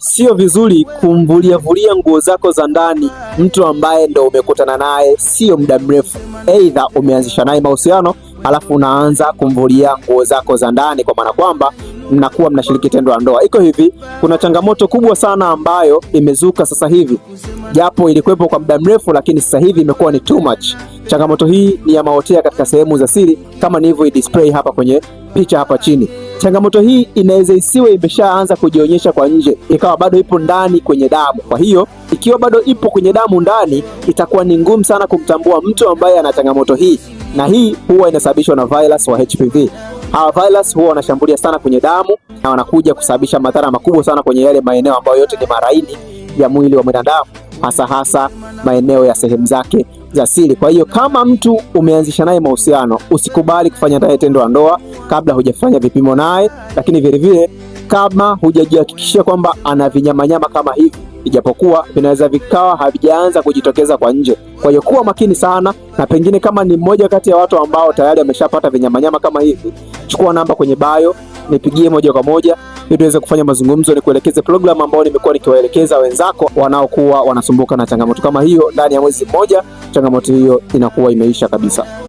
Sio vizuri kumvuliavulia nguo zako za ndani mtu ambaye ndo umekutana naye sio muda mrefu, aidha umeanzisha naye mahusiano alafu unaanza kumvulia nguo zako za ndani, kwa maana kwamba mnakuwa mnashiriki tendo la ndoa. Iko hivi, kuna changamoto kubwa sana ambayo imezuka sasa hivi, japo ilikuwepo kwa muda mrefu, lakini sasa hivi imekuwa ni too much. Changamoto hii ni ya maotea katika sehemu za siri kama nilivyo display hapa kwenye picha hapa chini. Changamoto hii inaweza isiwe imeshaanza kujionyesha kwa nje, ikawa bado ipo ndani kwenye damu. Kwa hiyo ikiwa bado ipo kwenye damu ndani, itakuwa ni ngumu sana kumtambua mtu ambaye ana changamoto hii, na hii huwa inasababishwa na virus wa HPV. Hawa virus huwa wanashambulia sana kwenye damu na wanakuja kusababisha madhara makubwa sana kwenye yale maeneo ambayo yote ni maraini ya mwili wa mwanadamu, hasa hasa maeneo ya sehemu zake za siri. Kwa hiyo kama mtu umeanzisha naye mahusiano, usikubali kufanya naye tendo la ndoa kabla hujafanya vipimo naye, lakini vilevile kama hujajihakikishia kwamba ana vinyamanyama kama hivi, ijapokuwa vinaweza vikawa havijaanza kujitokeza kwa nje. Kwa hiyo kuwa makini sana, na pengine kama ni mmoja kati ya watu ambao tayari ameshapata vinyamanyama kama hivi, chukua namba kwenye bio, nipigie moja kwa moja ili tuweze kufanya mazungumzo, nikuelekeze programu ambayo nimekuwa nikiwaelekeza wenzako wanaokuwa wanasumbuka na changamoto kama hiyo. Ndani ya mwezi mmoja changamoto hiyo inakuwa imeisha kabisa.